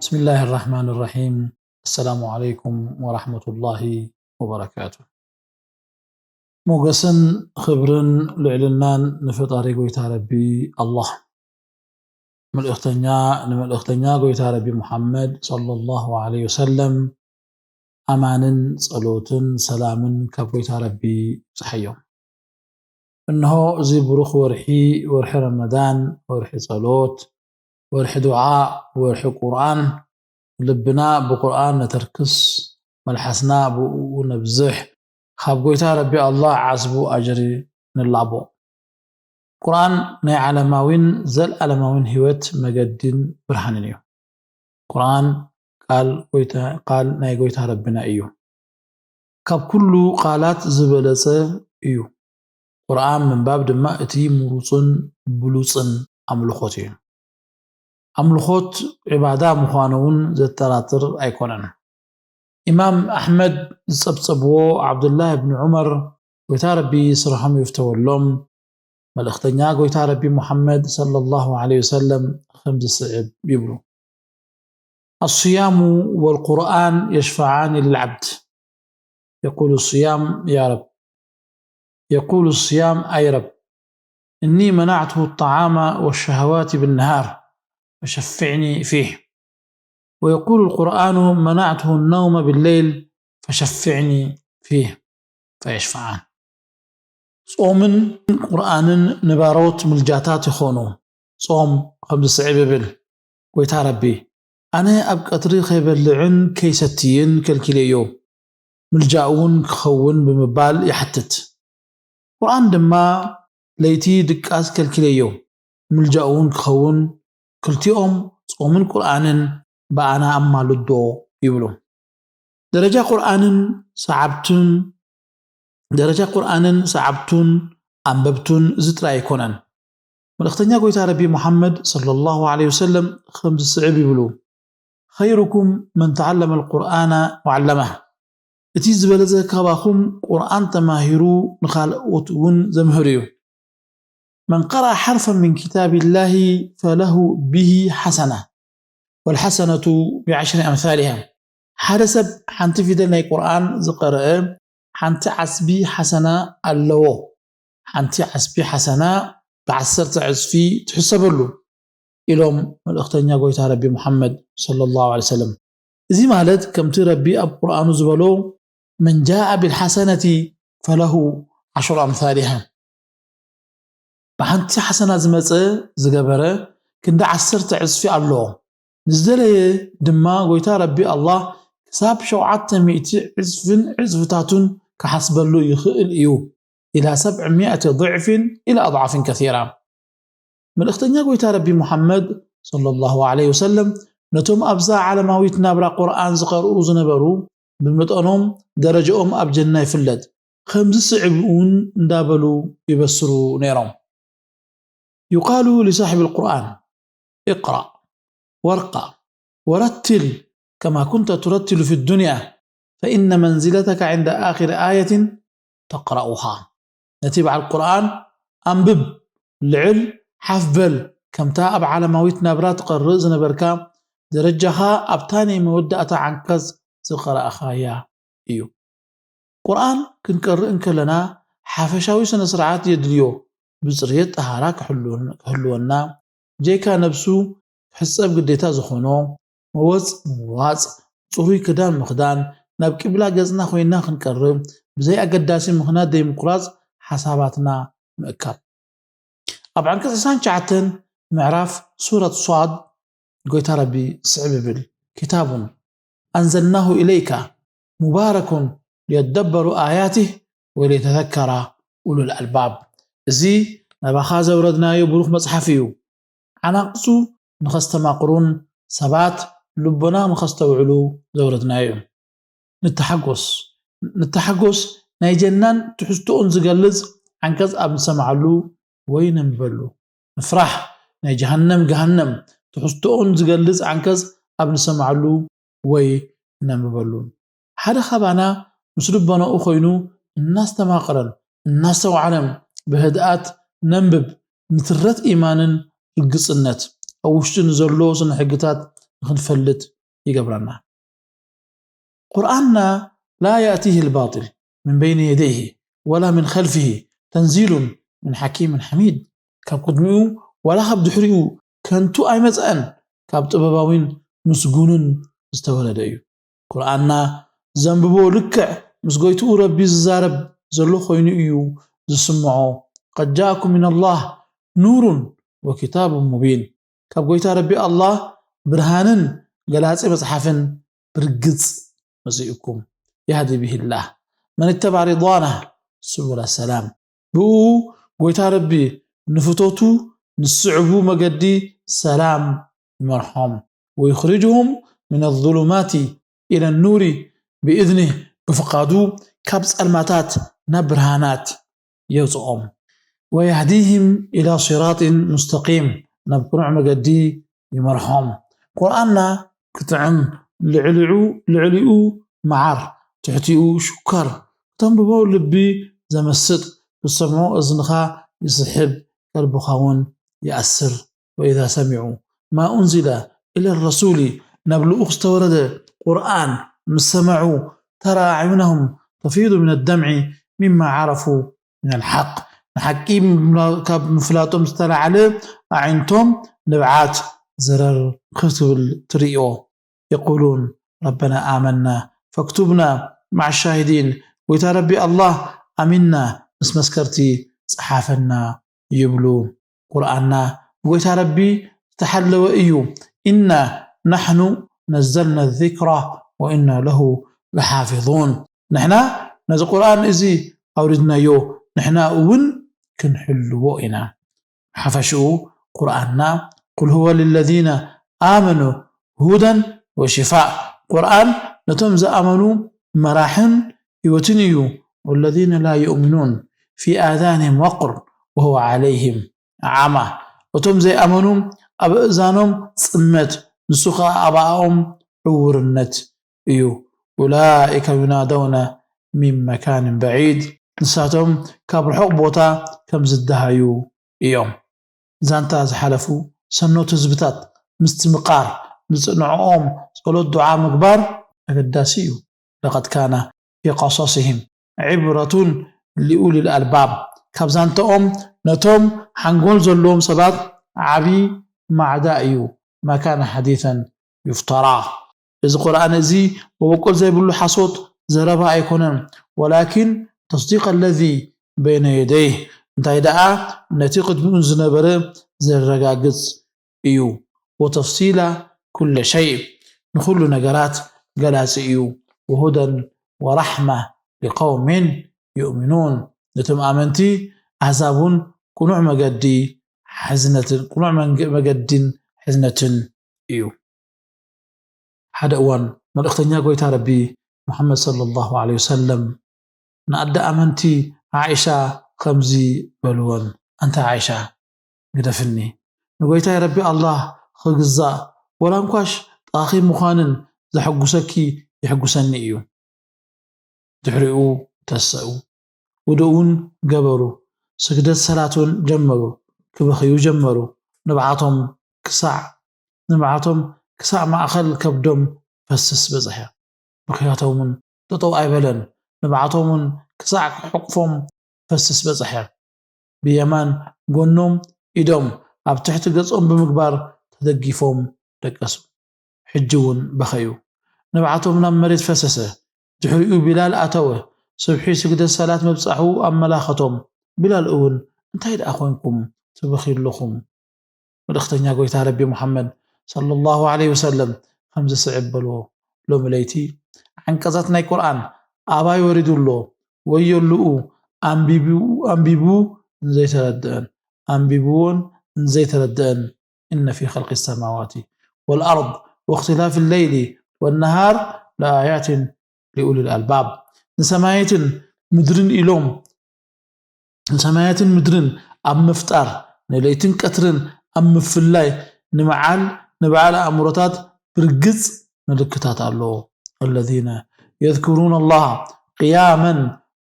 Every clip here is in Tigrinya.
بسم الله الرحمن الرحيم. السلام عليكم ورحمة الله وبركاته. ሞገስን ክብርን ልዕልናን ንፈጣሪ ጎይታ ረቢ ኣላህ። መልእኽተኛ፣ ንመልእኽተኛ ጎይታ ረቢ ሙሓመድ ሰለላሁ ዐለይሂ ወሰለም ኣማንን ጸሎትን ሰላምን ካብ ጎይታ ረቢ ይብጽሓዮም። እንሆ እዚ ብሩኽ ወርሒ፣ ወርሒ ረመዳን፣ ወርሒ ጸሎት፣ ወርሒ ዱዓ፣ ወርሒ ቁርኣን፣ ልብና ብቁርኣን ነተርክስ፣ መልሓስና ብእኡ ነብዝሕ፣ ካብ ጎይታ ረቢ ኣላህ ዓስቡ ኣጅሪ ንላቦ። ቁርኣን ናይ ዓለማዊን ዘልኣለማዊን ህይወት መገዲን ብርሃንን እዩ። ቁርኣን ቃል ጎይታ፣ ቃል ናይ ጎይታ ረብና እዩ። ካብ ኩሉ ቃላት ዝበለጸ እዩ። ቁርኣን ምንባብ ድማ እቲ ምሩጽን ብሉጽን ኣምልኾት እዩ። ኣምልኾት ዒባዳ ምዃኑ እውን ዘጠራጥር ኣይኮነን። ኢማም ኣሕመድ ዝጸብጸብዎ ዓብዱላህ እብኒ ዑመር፣ ጎይታ ረቢ ስርሖም ይፍተወሎም፣ መልእኽተኛ ጎይታ ረቢ ሙሓመድ ሰለላሁ ዐለይሂ ወሰለም ከምዚ ዝስዕብ ይብሉ። الصيام والقرآن يشفعان للعبد. يقول الصيام يا رب، يقول الصيام أي رب، إني منعته الطعام والشهوات بالنهار فشفعني فيه. ويقول القرآن منعته النوم بالليل فشفعني فيه. فيشفعان. ጾምን ቁርኣንን ንባሮት ምልጃታት ይኾኑ። ጾም ከምዚ ስዕብ ይብል፣ ጎይታ ረቢ፣ ኣነ ኣብ ቀትሪ ከይበልዕን ከይሰትይን ከልኪለዮ፣ ምልጃ እውን ክኸውን ብምባል ይሓትት። ቁርኣን ድማ ለይቲ ድቃስ ከልኪለዮ፣ ምልጃ እውን ክኸውን፣ ክልቲኦም ጾምን ቁርኣንን ብኣና ኣማልዶ ይብሉ። ደረጃ ቁርኣንን ሰዓብቱን፣ ደረጃ ቁርኣንን ሰዓብቱን ኣንበብቱን እዚ ጥራይ ኣይኮነን። መልእኽተኛ ጎይታ ረቢ ሙሓመድ ሰለላሁ ዐለይሂ ወሰለም ከምዚ ዝስዕብ ይብሉ፣ خيركم من تعلم القرآن وعلمه። እቲ ዝበለጸ ካባኹም ቁርኣን ተማሂሩ ንኻልኦት እውን ዘምህር እዩ። من قرأ حرفا من كتاب الله فله به حسنة والحسنة بعشر أمثالها። ሓደ ሰብ ሓንቲ ፊደል ናይ ቁርኣን ዝቐረአ ሓንቲ ዓስቢ ሓሰና ኣለዎ። ሓንቲ ዓስቢ ሓሰና ብዓሰርተ ዕጽፊ ትሕሰበሉ ኢሎም መልእኽተኛ ጎይታ ረቢ ሙሓመድ ሰለላሁ ዐለይሂ ወሰለም። እዚ ማለት ከምቲ ረቢ ኣብ ቁርኣኑ ዝበሎ من جاء بالحسنة فله عشر أمثالها። ብሓንቲ ሓሰና ዝመጸ ዝገበረ ክንዲ ዓሰርተ ዕጽፊ ኣለዎ። ንዝደለየ ድማ ጎይታ ረቢ ኣላህ ክሳብ ሸውዓተ ሚእቲ ዕጽፍን ዕጽፍታቱን ክሓስበሉ ይኽእል እዩ። إلى سبعمائة ضعف إلى أضعاف كثيرة። መልእኽተኛ ጎይታ ረቢ ሙሓመድ ሰለላሁ ዐለይሂ ወሰለም ነቶም ኣብዛ ዓለማዊት ናብራ ቁርኣን ዝቐርኡ ዝነበሩ ብመጠኖም ደረጃኦም ኣብ ጀና ይፍለጥ። ከምዚ ስዕብ እውን እንዳበሉ ይበስሩ ነይሮም። يقال لصاحب القرآن اقرأ وارقى ورتل كما كنت ترتل في الدنيا فإن منزلتك عند آخر آية تقرأها። ነቲ በዓል ቁርኣን ኣንብብ፣ ልዕል፣ ሓፍ በል፣ ከምታ ኣብ ዓለማዊት ናብራ ትቐርእ ዝነበርካ ደረጃኻ ኣብታ ናይ መወዳእታ ዓንቀጽ ዝቐረእኻያ እዩ። ቁርኣን ክንቀርእ እንከለና ሓፈሻዊ ስነ ስርዓት የድልዮ። ብጽርየት ጠሃራ ክሕልወን-፣ ክህልወና፣ ጀካ ነብሱ ክሕጸብ ግዴታ ዝኾኖ፣ መወጽ ምምዋጽ፣ ጽሩይ ክዳን ምኽዳን፣ ናብ ቂብላ ገጽና ኮይና ክንቀርብ፣ ብዘይ ኣገዳሲ ምኽንያት ዘይምቁራጽ ሓሳባትና ምእካብ። ኣብ ዓንቀጽ ዕስራን ትሽዓተን ምዕራፍ ሱረት ሷድ ጎይታ ረቢ ስዕብ ይብል፣ كتاب أنزلناه إليك مبارك ليدبروا آياته وليتذكر أولو الألباب። እዚ ናባኻ ዘውረድናዮ ብሩኽ መጽሓፍ እዩ። ዓናቕጹ ንኸስተማቕሩን ሰባት ልቦና ንኸስተውዕሉ ዘውረድናዮ እዩ። ንተሓጎስ፣ ንተሓጎስ ናይ ጀናን ትሕዝቶኡን ዝገልጽ ዓንቀጽ ኣብ ንሰምዓሉ ወይ ነንብበሉ። ንፍራሕ ናይ ጀሃነም፣ ገሃነም ትሕዝቶኡን ዝገልጽ ዓንቀጽ ኣብ ንሰምዓሉ ወይ ነንብበሉ። ሓደ ካባና ምስ ልቦናኡ ኮይኑ እናስተማቕረን እናስተውዓለን ብህድኣት ነንብብ፣ ንትረት ኢማንን ርግጽነት ኣብ ውሽጡ ንዘሎ ስነ ሕግታት ንኽንፈልጥ ይገብረና። ቁርኣንና ላ ያእቲህ ልባጢል ምን በይነ የደይህ ወላ ምን ኸልፊህ ተንዚሉን ምን ሓኪምን ሓሚድ። ካብ ቅድሚኡ ዋላ ካብ ድሕሪኡ ከንቱ ኣይመጽአን፣ ካብ ጥበባዊን ምስጉንን ዝተወለደ እዩ። ቁርኣንና ዘንብቦ ልክዕ ምስ ጎይትኡ ረቢ ዝዛረብ ዘሎ ኮይኑ እዩ ዝስምዖ። ቀድ ጃእኩም ሚን ኣላህ ኑሩን ወኪታቡን ሙቢን። ካብ ጎይታ ረቢ ኣላህ ብርሃንን ገላጺ መጽሓፍን ብርግጽ መጺኡኩም። ያህዲ ብሂላህ መን ተባዕ ሪድዋናህ ሱቡላ ሰላም። ብኡ ጎይታ ረቢ ንፍቶቱ ንስዕቡ መገዲ ሰላም ይመርሖም። ወዩኽርጅሁም ምን ዙሉማቲ ኢለ ኑሪ ብእዝኒህ፣ ብፍቓዱ ካብ ጸልማታት ናብ ብርሃናት የውጽኦም። ወያህዲህም ኢላ ሲራጢን ሙስተቂም፣ ናብ ቅኑዕ መገዲ ይመርሖም። ቁርኣንና ክጥዕም፣ ልዕሊዑ ልዕሊኡ መዓር፣ ትሕቲኡ ሽኮር፣ ከተንብቦ ልቢ ዘመስጥ፣ ክትሰምዖ እዝንኻ ይስሕብ፣ ቀልብኻ እውን ይኣስር። ወኢዛ ሰሚዑ ማ ኡንዚለ ኢለ ረሱሊ፣ ናብ ልኡኽ ዝተወረደ ቁርኣን ምስ ሰመዑ፣ ተራ ኣዕዩነሁም ተፊዱ ምን ኣደምዒ ሚማ ዓረፉ ምን ኣልሓቅ። ንሓቂ ካብ ምፍላጦም ዝተላዕለ ኣዒንቶም ንብዓት ዘረር ክትብል ትርእዮ። የቁሉን ረበና ኣመና ፈክቱብና መዓ ሻሂዲን። ጎይታ ረቢ ኣላህ ኣሚንና ምስ መስከርቲ ጸሓፈና ይብሉ። ቁርኣንና ብጎይታ ረቢ ዝተሓለወ እዩ። ኢና ናሕኑ ነዘልና ዚክራ ወኢና ለሁ ለሓፊዙን። ንሕና ነዚ ቁርኣን እዚ ኣውሪድናዮ፣ ንሕና እውን ክንሕልዎ ኢና። ሓፈሽኡ ቁርኣንና ቁል ሁወ ልለዚነ ኣመኑ ሁደን ወሽፋእ። ቁርኣን ነቶም ዝኣመኑ መራሕን ህይወትን እዩ። ወለዚነ ላ ዩእሚኑን ፊ ኣዛኒህም ወቅር ወሁወ ዓለይህም ዓማ። እቶም ዘይኣመኑ ኣብ እእዛኖም ጽመት፣ ንሱ ኸኣ ኣብ ኣእኦም ዕውርነት እዩ። ኡላኢከ ዩናደውነ ሚን መካንን በዒድ። ንሳቶም ካብ ርሑቕ ቦታ ከም ዝደሃዩ እዮም። ዛንታ ዝሓለፉ ሰኖት ህዝብታት ምስትምቓር፣ ንጽንዕኦም ጸሎት ዱዓ ምግባር ኣገዳሲ እዩ። ለቐድ ካነ ፊ ቀሶሲሂም ዒብረቱን ሊኡሊል ኣልባብ። ካብ ዛንታኦም ነቶም ሓንጎል ዘለዎም ሰባት ዓቢ ማዕዳ እዩ። ማ ካነ ሓዲሰን ዩፍተራ። እዚ ቁርኣን እዚ መበቆል ዘይብሉ ሓሶት ዘረባ ኣይኮነን፣ ወላኪን ተስዲቅ ኣለዚ በይነ የደይህ፣ እንታይ ደኣ ነቲ ቅድሚኡ ዝነበረ ዘረጋግጽ እዩ። ወተፍሲላ ኩለ ሸይ፣ ንኹሉ ነገራት ገላጺ እዩ። ወሁደን ወራሕማ ሊቀውሚን ዩእሚኑን፣ ነቶም ኣመንቲ ኣህዛብ እውን ቅኑዕ መገዲ ሕዝነትን፣ ቅኑዕ መንገ-፣ መገድን ሕዝነትን እዩ። ሓደ እዋን መልእኽተኛ ጎይታ ረቢ ሙሓመድ ሰለላሁ ዐለይሂ ወሰለም ንኣደ ኣመንቲ ዓኢሻ ከምዚ በልወን፣ ኣንታ ዓኢሻ፣ ግደፍኒ፣ ንጎይታይ ረቢ ኣላህ ክግዛእ፣ ወላ እንኳሽ ጥቓኺ ምዃንን ዘሐጉሰኪ የሕጉሰኒ እዩ። ድሕሪኡ ተሰኡ። ውዱእ እውን ገበሩ። ስግደት ሰላት እውን ጀመሩ። ክበኽዩ ጀመሩ። ንብዓቶም ክሳዕ፣ ንብዓቶም ክሳዕ ማእኸል ከብዶም ፈስስ በጽሐ። ብኽያቶም እውን ጠጠው ኣይበለን። ንብዓቶም እውን ክሳዕ ክሕቅፎም ፈስስ በጽሐ። ብየማን ጎኖም ኢዶም ኣብ ትሕቲ ገጾም ብምግባር ተደጊፎም ደቀሱ። ሕጂ እውን በኸዩ። ንብዓቶም ናብ መሬት ፈሰሰ። ድሕሪኡ ቢላል ኣተወ። ስብሒ ስግደት ሰላት ምብጻሑ ኣመላኸቶም። ቢላል እውን፣ እንታይ ደኣ ኾንኩም ትበኽዩ ኣለኹም? መልእኽተኛ ጎይታ ረቢ ሙሓመድ ሰለላሁ ዐለይሂ ወሰለም ከምዚ ስዕብ በልዎ፣ ሎሚ ለይቲ ዓንቀጻት ናይ ቁርኣን ኣባይ ወሪዱ ኣሎ፣ ወዮልኡ፣ ኣንቢቡ፣ ኣንቢቡ ንዘይተረድአን፣ ኣንቢብዎን ንዘይተረድአን፣ إن في خلق السماوات والأرض واختلاف الليل والنهار لآيات لأولي الألباب። ንሰማያትን ምድርን ኢሎም፣ ንሰማያትን ምድርን ኣብ ምፍጣር፣ ንለይትን ቀትርን ኣብ ምፍላይ፣ ንመዓል ንበዓል ኣእምሮታት ብርግጽ ምልክታት ኣለዎ። الذين يذكرون الله قياما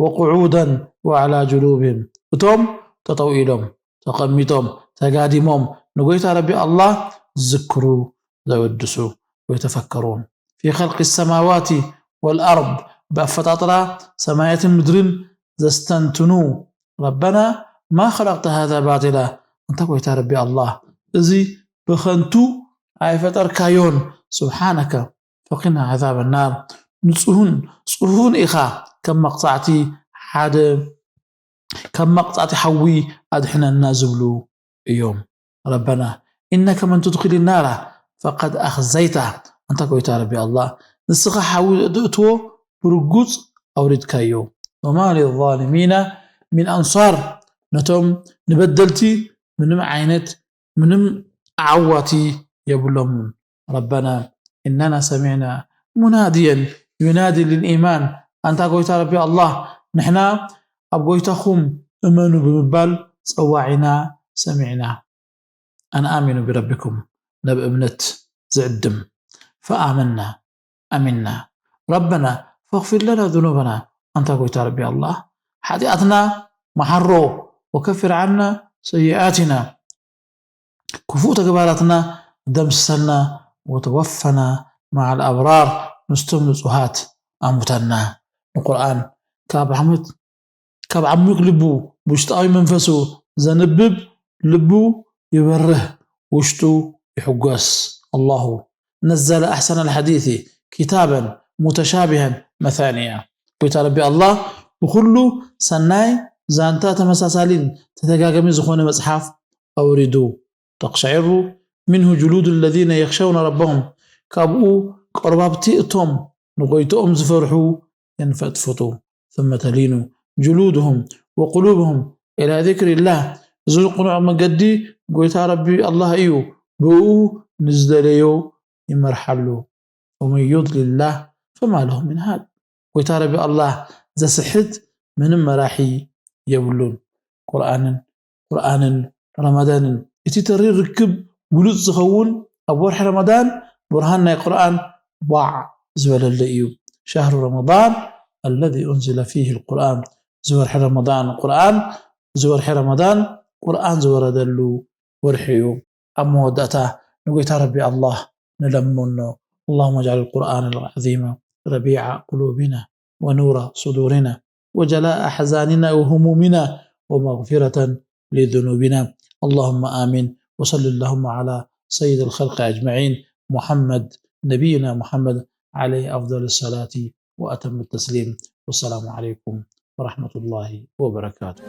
وقعودا وعلى جنوبهم። እቶም ጠጠው ኢሎም፣ ተቐሚጦም፣ ተጋዲሞም ንጎይታ ረቢ ኣላህ ዝዝክሩ፣ ዘወድሱ። ويتفكرون في خلق السماوات والأرض، ብኣፈጣጥራ ሰማያትን ምድርን ዘስተንትኑ። ربنا ما خلقت هذا باطلا፣ ኣንታ ጎይታ ረቢ ኣላህ፣ እዚ ብኸንቱ ኣይፈጠርካዮን። سبحانك فقنا عذاب النار፣ ንጹህን ጽፉፍን ኢኻ። ከም መቕጻዕቲ ሓደ ከም መቕጻዕቲ ሓዊ ኣድሕነና ዝብሉ እዮም። ربنا إنك من تدخل النار فقد أخزيته، ኣንታ ጎይታ ረቢ ኣላህ፣ ንስኻ ሓዊ እትእትዎ ብርጉጽ ኣውሪድካዮ። وما للظالمين من أنصار، ነቶም ንበደልቲ ምንም ዓይነት ምንም ዓዋቲ የብሎምን። ربنا إننا سمعنا مناديا ينادي للإيمان، ኣንታ ጎይታ ረቢ ኣላህ፣ ንሕና ኣብ ጎይታኹም እመኑ ብምባል ጸዋዒና ሰሚዕና። أن آمنوا بربكم، ናብ እምነት ዝዕድም። فآمنا، أمنا. ربنا فاغفر لنا ذنوبنا، ኣንታ ጎይታ ረቢ ኣላህ፣ ሓጢኣትና መሓሮ። وكفر عنا سيئاتنا، ክፉእ ተግባራትና ደምስሰልና። وتوفنا مع الأبرار، ምስቶም ንጹሃት ኣሙተና። ንቁርኣን ካብ ዓሙት ካብ ዓሚቕ ልቡ ብውሽጣዊ መንፈሱ ዘንብብ ልቡ ይበርህ፣ ውሽጡ ይሕጎስ። الله نزل أحسن الحديث كتابا متشابها مثانيا، ጎይታ ረቢ ኣላህ ብኹሉ ሰናይ ዛንታ ተመሳሳሊን ተደጋጋሚ ዝኾነ መጽሓፍ ኣውሪዱ። تقشعر منه جلود الذين يخشون ربهم، ካብኡ ቆርባብቲ እቶም ንጎይትኦም ዝፈርሑ የንፈጥፍጡ። ثم تلين جلودهم وقلوبهم إلى ذكر الله، እዚ ቅኑዕ መገዲ ጎይታ ረቢ ኣላህ እዩ፣ ብኡ ንዝደለዮ ይመርሓሉ። ومن يضلل الله فما له من هاد، ጎይታ ረቢ ኣላህ ዘስሕት ምንም መራሒ የብሉን። ቁርኣንን ቁርኣንን ረመዳንን፣ እቲ ተሪር ርክብ ግሉጽ ዝኸውን ኣብ ወርሒ ረመዳን፣ ብርሃን ናይ ቁርኣን ዋዕ ዝበለሉ እዩ። شهر رمضان الذي أنزل فيه القرآن، እዚ ወርሒ ረመዳን ቁርኣን እዚ ወርሒ ረመዳን ቁርኣን ዝወረደሉ ወርሒ እዩ። ኣብ መወዳእታ ንጎይታ ረቢ ኣላህ ንለምኖ። اللهم اجعل القرآن العظيم ربيع قلوبنا ونور صدورنا وجلاء أحزاننا وهمومنا ومغفرة لذنوبنا. اللهم آمين. وصل اللهم على سيد الخلق أجمعين، محمد، نبينا محمد، عليه أفضل الصلاة وأتم التسليم. والسلام عليكم ورحمة الله وبركاته.